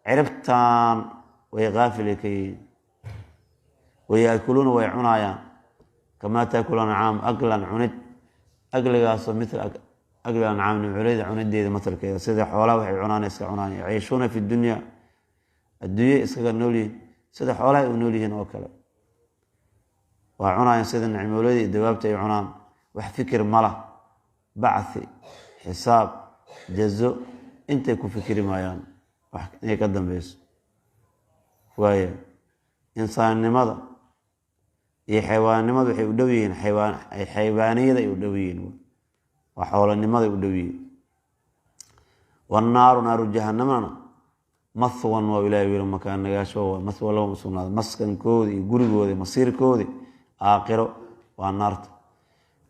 ciribtaan way kaafilay ka yihiin. Wayaakuluuna way cunaayaan kamaa taakulu ancaam aklan cunid, akligaasoo mithla akli ancaam, nimculeyda cunideeda matalkeeda, sida xoolaha waxay cunaan iska cunaan. Yaciishuuna fi dunya, adduunye iskaga nool yihiin sida xoolaha ay u nool yihiin oo kale, waa cunaayaan sida nicmooleyda iyo dawaabta ay cunaan. Wax fikir malah, bacthi, xisaab, jazo intay ku fikiri maayaan wax inay ka dambeyso. Waaya insaannimada iyo xaywaannimada waxay u dhow yihiin xaywaaniyada ay u dhow yihiin, waa xoolanimaday u dhow yihiin. Wannaaru naaru jahanamana mathwan waa Ilahi wiil makaan nagaasho, waa mathwa lahum usugnaada, maskankoodi iyo gurigoodi masiirkoodi aakhiro waa naarta.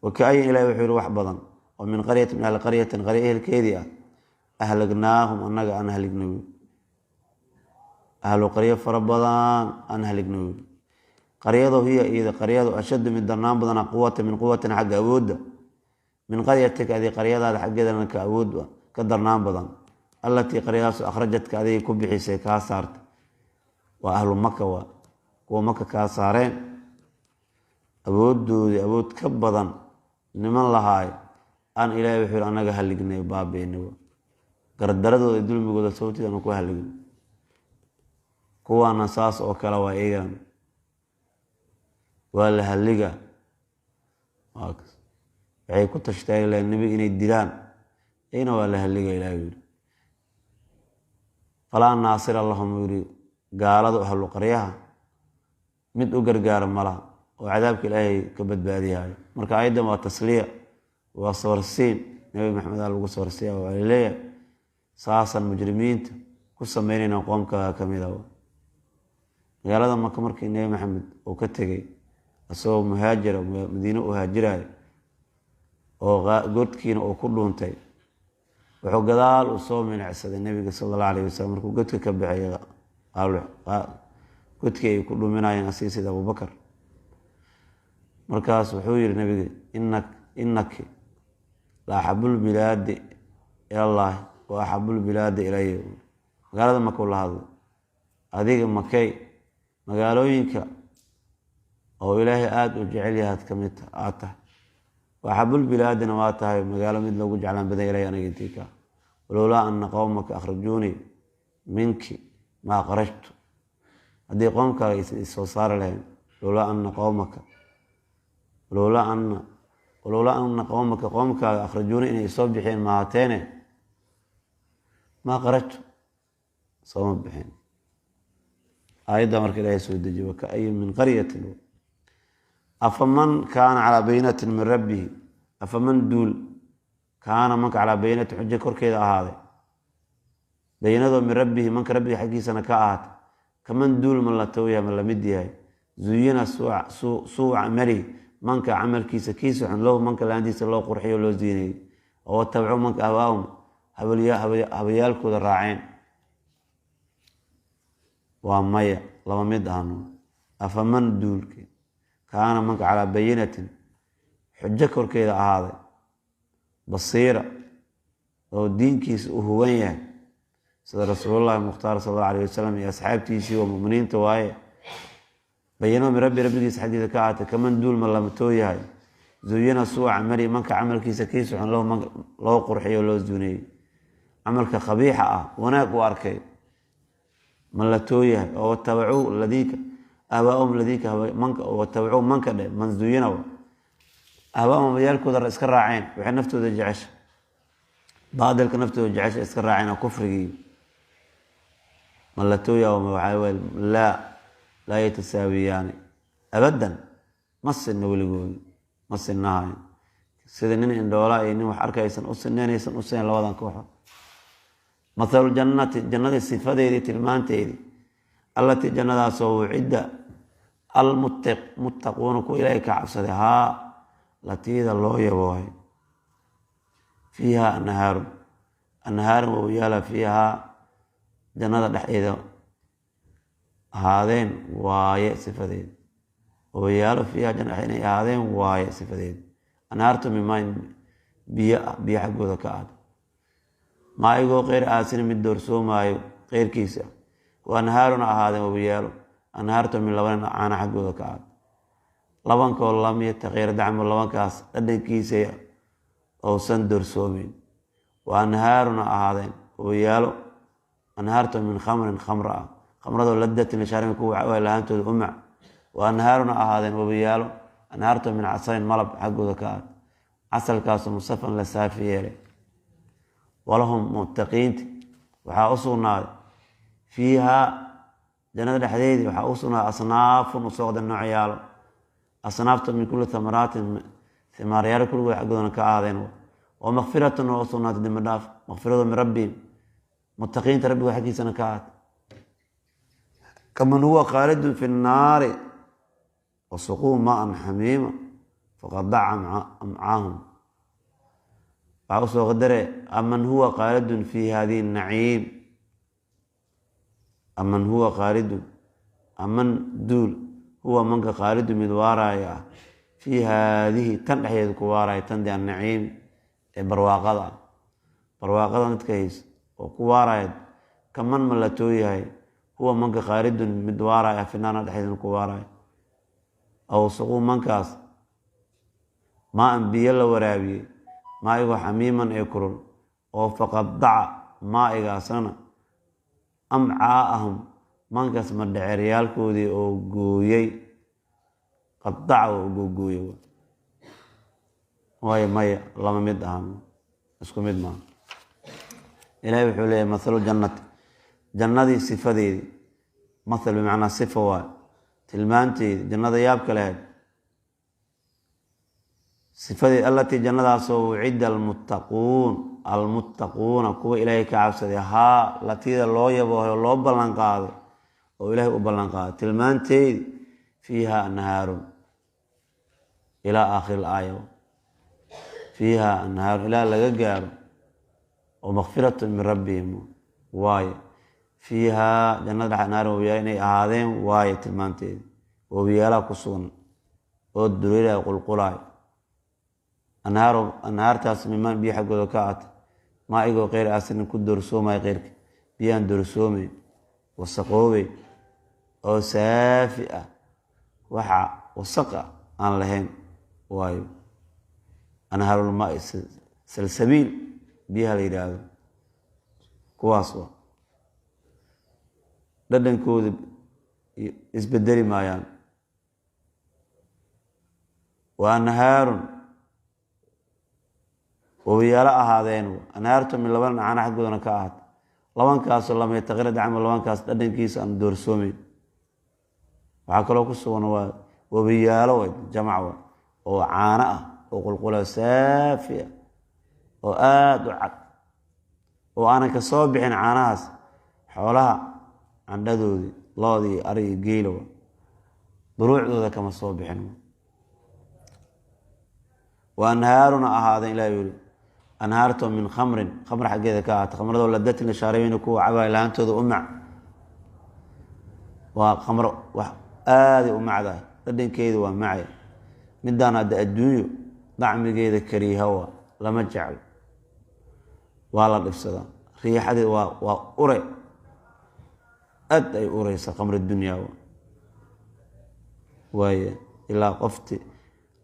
Waka-ayin Ilahi wuxuu yihi wax badan oo min qaryatin min ahli qaryatin qarya ehelkeedii ah ahlagnaahum annaga aan halignay, ahlu qaryo fara badan aan halignay, qaryado hiya iyada qaryadu ashaddu mid darnaan badana quwata min quwatin xagga awoodda min qaryatika adi qaryadaada xaggeedana ka awood ka darnaan badan, allatii qaryadaasu akhrajadka adiga ku bixisay kaa saartay. Waa ahlu Maka, waa kuwa Maka kaa saareen, awooddoodii awood ka badan niman lahaay aan Ilahay wuxuu yihi annaga halignay, baabiinay gardaradooda dulmigooda sababteed aanu ku halignay. Kuwaana saas oo kale waa iyagana waa la halliga. Waxay ku tashteen ilaa nebiga inay dilaan, iyagana waa la halliga Ilaahay yidhi. Falaa naasira lahum, yidhi gaalada ahlu qaryaha mid u gargaara malaha oo cadaabka Ilaahay ka badbaadiyahayo. Marka ayaddan waa tasliya, waa sabarsiin, Nebi Maxamed aa lagu sabarsiiya. Waa laleeyahay saasaan mujrimiinta ku sameynayna qoomkaaga ka mid a. Magaalada Maka markii Nebi Maxamed uu ka tegey isagoo muhaajira Madiine u haajirayo oo godkiina uu ku dhuuntay, wuxuu gadaal uu soo milicsaday Nebiga sala allahu alayh wasalam. Markuu godka ka baxay, godkii ay ku dhuminayeen asiga sida Abubakar, markaas wuxuu yihi Nebiga: innaki la axabulbilaadi ilallaahi wa axabulbilaadi ilaya. Magaalada Maka la hadlay, adiga Makay magaalooyinka oo Ilaahay aada u jecel yahaad kamid aad tahay, axabulbilaadina waa tahay magaalo mid loogu jeclaan badan ilay aniga intii kaa. Walowlaa ana qowmaka akhrajuunii minki maa kharajtu, haddii qoomkaaga aysan isoo saari lahayn, lowlaa ana qowmaka walowlaa ana walowlaa ana qowmaka qoomkaaga akhrajuuni inay isoo bixiyeen maahateene, maa kharajtu sooma bixin. Aayadda marka Ilaahay soo dejiye: wakaayin min qaryatin. Afaman kaana calaa bayinatin min rabbihi, afaman duul kaana manka calaa bayinatin xujo korkeeda ahaaday, bayinadoo min rabbihi manka rabbiga xaggiisana ka ahaatay, kaman duul ma la towyahay, ma lamid yahay zuyina suu camalihi manka camalkiisa kiisa xun lahu manka laantiisa loo qurxiyo loo ziinayey, oo watabacuu manka ahwaahum habayaalkooda raaceen? Waa maya, laba mid ahno. Afaman duulki kaana manka calaa bayinatin xujo korkeeda ahaaday, basiira oo diinkiisa u huwan yahay, sida Rasuulullahi Mukhtaar sal allau alayh wasalam iyo asxaabtiisii waa muminiinta waaye, bayinado min rabbi rabbigiisa xaggiisa ka ahaatay, kaman duul ma lamatoo yahay zuyina suu camali manka camalkiisa kiisa xun loo qurxiyo loo zuuneeyey, camalka khabiixa ah wanaag u arkay ma la too yahay, oo watabacuu ladiinka ahwaahum ladiinka manka watabacuu manka dhe man zuyina ahwaahum habayaalkooda iska raaceen, waxay naftooda jecesha, baadilka naftooda jecesha iska raaceen oo kufrigii ma la too yahay? Waxaa weye laa yatasaawiyaani abadan, ma sinna weligoodi, ma sinnahayn. Sida nin indhoolaa iyo nin wax arkaysan u sineynaysan u sinayn labadan kooxood. Mathaluljannati, jannadii sifadeedii tilmaanteedii, allatii jannadaasoo wucidda almuttaquuna kuwa Ilaahay ka cabsaday haa latiida loo yaboohay, fiiha anhaarun, anhaarun wawiyaala fiihaa jannada dhexdeeda ahaadeen waaye sifadeed, wawiyaalo fiiha jannada inay ahaadeen waaye sifadeed. Anhaartu mimayn biyo ah, biyo xaggooda ka ahda, maaigoo qeyr aasina mid doorsoomaayo qeyrkiisa, wa anhaaruna ahaadeen wabiyaalo, anhaartu min labanin caana xaggooda ka ahda, labankoo lam yataqayar dacmu, labankaas dhadhankiisa ousan doorsoomeyn, wa anhaaruna ahaadeen wabiyaalo, anhaartu min khamrin khamra ah, khamradoo ladatin lishaaribin kuwa waa lahaantooda umac, wa anhaaruna ahaadeen wabiyaalo, anhaartu min casalin malab xaggooda ka ahda, casalkaasoo musafan la saafi yeelay. Walahum muttaqiinti waxaa u sugnaaday fiihaa jannada dhexdeedii waxaa u sugnaaday asnaafun usooqda noocyaalo, asnaafta min kulli thamaraatin himaaryaalo kulligood xaggoodana ka ahaadeen, wa makfiratun oo u sugnaatay dembi dhaaf, makfiradu min rabbihim muttaqiinta rabbigood xaggiisana ka ahaatay. Kaman huwa khaalidun fi nnaari wasuquu maan xamiima faqadaca amcaahum. Waxaa usoo qadare aman huwa khaalidun fi hadihi naciim, aman huwa khaalidun, aman duul huwa manka khaalidun mid waaraaya ah fii haadihi tan dhexdeeda ku waaraya, tan de annaciim ee barwaaqada ah, barwaaqada midka haysa oo ku waaraya, kaman ma la tooyahay huwa manka khaalidun mid waaraaya ah finaarna dhexdeedana ku waaraya, awsaquu mankaas maa-an biyo la waraabiyey maaigoo xamiiman ee kulul oo faqadaca maa'igaasna amcaa'ahum mankaas madheceeryaalkoodii oo gooyey, qadaca oo googooyey. Waayo maya, lama mid ahan, isku mid maaha. Ilaahay wuxuu leeyahy mathalu jannati, jannadii sifadeedii, mathal bimacnaa sifa waay, tilmaanteedii jannada yaabka lahayd sifadeed, allatii jannadaasoo wucida almuttaquun, almuttaquuna kuwa ilaahay ka cabsaday, haa latida loo yaboohay loo ballan qaaday oo ilaahay u ballan qaaday tilmaanteedii, fiiha anhaarun ilaa aakhiri ilaaya, fiiha anhaarun ilaa laga gaaro, oo makfiratun min rabbihim waaye. Fiihaa jannada dhex anhaarun wabiyaala inay ahaadeen waaye tilmaanteedi, wabiyaalaha ku sugan oo dureeraya qulqulaay, anhaar anhaartaas mimaan biyo xaggooda ka aatay, maa igoo keyr aasinin ku doorsoomaya, keyrka biyaan doorsoomay wasaqoobay oo saafi ah, waxa wasaqa aan lahayn waayo. Anhaarulmaai salsabiil biyaha la yidhaahdo kuwaas waa dhadhankooda isbedeli maayaan. Wa anhaarun wabiyaalo ahaadeen, anhaartu min laba dhacana xaggoodana ka ahaatay, labankaasoo lam yataqira dacmu, labankaas dhadhankiisa aan doorsoomeyn. Waxaa kaloo ku sugan waa wabiyaalo w jamac wa oo caano ah oo qulqula saafi ah oo aada u cad oo aanan ka soo bixin caanahaas xoolaha candhadoodii, loodii, arigi, geela duruucdooda kama soo bixin. Wa anhaaruna ahaadeen, ilah yiri anhaarto min khamrin, khamr xaggeeda ka ahaatay, khamradoo ladatin lishaaribiina kuwa cabaay lahaantooda u mac, waa khamro wax aaday u macdahay, dhadhankeedu waa macay. Midaan hadda adduunyo dacmigeeda kariiha waa lama jeclo, waa la dhibsadaa, riixadeed waa ure, aad ay ureysa khamr dunyaa waay. Ilaa qofti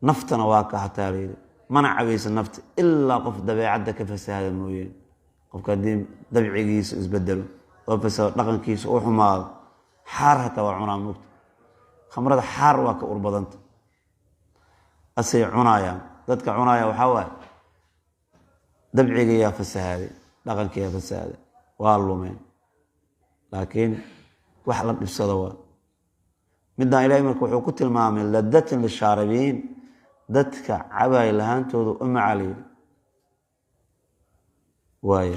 naftana waa ka hataa layidhi mana cabaysa nafta ilaa qof dabeecadda ka fasahada mooyeen. Qofka haddii dabcigiisa isbedelo oo fasahado, dhaqankiisa u xumaado, xaar hataa waa cunaa moogta. Khamrada xaar waa ka urbadanta, asay cunaayaan dadka cunaaya. Waxaa waaye dabciga yaa fasahaaday, dhaqanka yaa fasahaaday, waa lumeen. Laakiin wax la dhibsado waa midaan. Ilahay marka wuxuu ku tilmaamay ladatin lishaaribiin, dadka cabaay lahaantooda u macaliyo waay.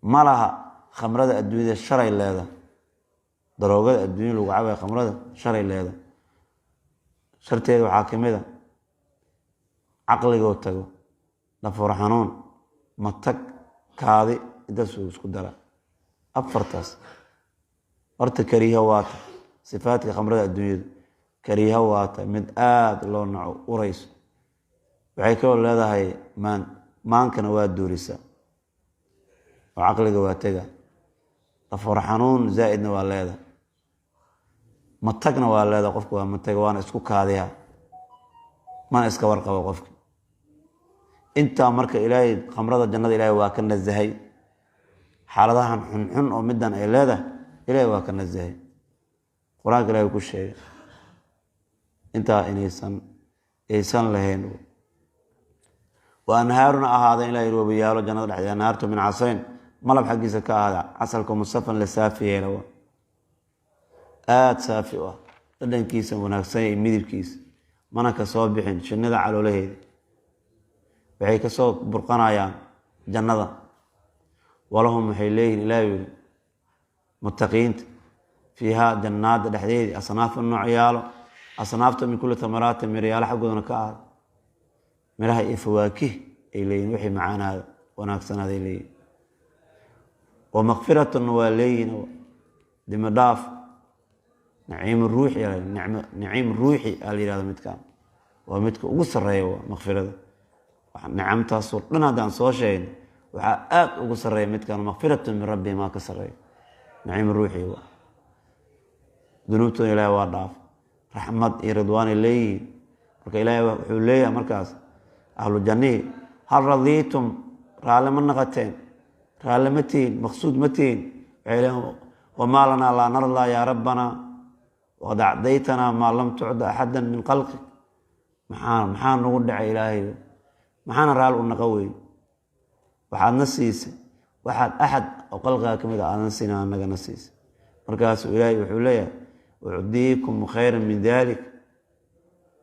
Ma laha khamrada adduunyada sharay leedahay, daroogada adduunya lagu cabayo khamrada sharay leedahay. Sharteeda waxaa kamid a caqligoo tago, dhafoor xanuun, matag, kaadi, intaasuu isku dara afartaas. Horta kariiha waata sifaadka khamrada adduunyada, kariiha waata mid aada loo naco, urayso. Waxay kaloo leedahay maan, maankana waa duurisaa oo caqliga waa tega, dhafoor xanuun zaa'idna waa leedahay, matagna waa leedahay. Qofka waa mataga, waana isku kaadiha, mana iska warqabo qofka intaa. Marka ilaahay khamrada jannada ilaahay waa ka nasahay xaaladahan xunxun oo midan ay leedahay, ilaahay waa ka nasahay. Qur-aanka ilahay ku sheegay intaa inaysan aysan lahayn. Wa anhaaruna ahaadeen, ilah yiri wabiyaalo jannada dhexdeeda, anhaartu min casayn, malab xaggiisa ka ahaada, casalka musafan la saafi yeela, aada saafi u ah, dhadhankiisa wanaagsan iyo midibkiisa, mana ka soo bixin shinnida caloolaheeda, waxay kasoo burqanayaan jannada. Walahum waxay leeyihin, ilaah yiri muttaqiinta, fiihaa jannaada dhexdeedii asnaafu noocyaalo, asnaafta min kulli tamaraati, miryaalo xaggoodana ka ahaada, miraha iyo fawaakih ay leeyihin, wixii macaanaada wanaagsanaaday leeyihin. Wa makfiratun waa leeyihin, dimi dhaaf, naciim ruuxi, naciim ruuxi aa la yihahda. Midkaan waa midka ugu sarreeya, waa makfirada. Nicamtaasoo dhan haddaan soo sheegna waxaa aada ugu sarreeya midkaan, makfiratun min rabbihi maa ka sarreeya, naciim ruuxi waa. Dunuubtooda ilaahay waa dhaaf, raxmad iyo ridwaanay leeyihiin. Marka ilaahay wuxuu leeyahay markaas ahlu jannihii: hal radiitum, raalle ma naqateen? Raalle ma tihin? Maqsuud ma tihin? Waxay leeyihin: wamaa lanaa laa nardaa yaa rabbanaa waqad acdaytanaa maa lam tucda axada min khalqik. Maxaa nagu dhacay, Ilaahay? Maxaana raal u naqa weyn? Waxaadna siisay waxaad axad oo qalqiga ka mid a aadan siina, annagana siisay. Markaasuu Ilaahay wuxuu leeyahay: ucdiikum khayran min dalik.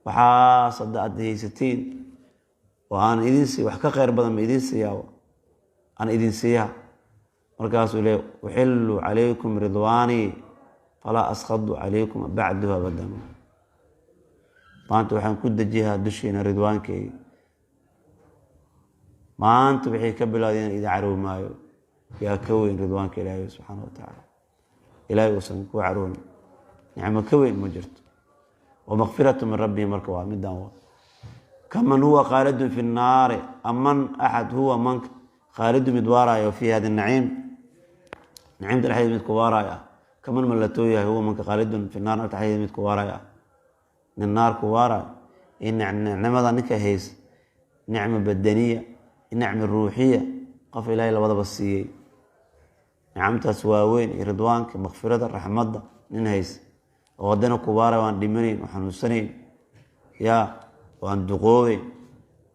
Waxaas hadda aad haysatiin oo aan idin sii, wax ka khayr badan ma idin siiyaa, aan idin siiyaa. Markaasuu leeyahy: uxillu calaykum ridwaanii falaa askhadu calaykum bacduhu abadan. Maanta waxaan ku dejiyaa dushiina ridwaankeyga. Maanta wixii ka bilowday inaan idin caroobi maayo. Yaa ka weyn ridwaanka Ilaahay subxaana wa tacaala? Ilaahay uusan ku caroon, nicmo ka weyn ma jirto. Wamakfiratu min rabbihi. Marka waa midaan wa kaman huwa khaalidun fi nnaari, aman axad huwa manka khaalidu mid waaraayo fi hada naciim, naciimta dhexdeeda mid ku waaraayo ah, kaman ma la too yahay huwa manka khaalidun fi naar, naarta dhexdeeda mid ku waaraayo ah, nin naar ku waaraayo iyo nicmada ninka haysa, nicma badaniya, nicma ruuxiya, qof Ilaahay labadaba siiyey, nicamtaas waaweyn iyo ridwaanka, makfirada, raxmadda, nin haysa oo haddana ku waaraayo, waan dhimanayn oo xanuunsanayn yaa oo aan duqoobeyn,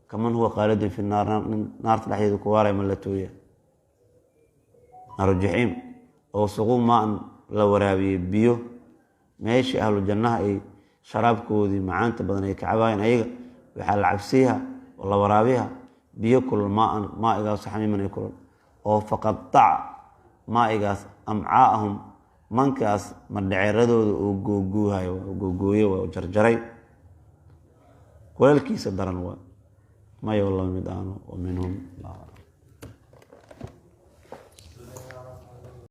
kaman huwa khaalidun fi naar, nin naarta dhexdeeda ku waaraya ma la tooya, naaru jaxiim, oo suquu maan la waraabiyey biyo, meeshii ahlu jannaha ay sharaabkoodii macaanta badan ay ka cabaayeen, ayaga waxaa la cabsiiha oo la waraabiha biyo kulul, maan maaigaas xamiiman ay kulul, oo faqadaca maaigaas amcaahum, mankaas madheceeradooda uu googuuhayo, googooye oo jarjaray, kuleelkiisa daran waa mayo laba mid aano. Wa minhum.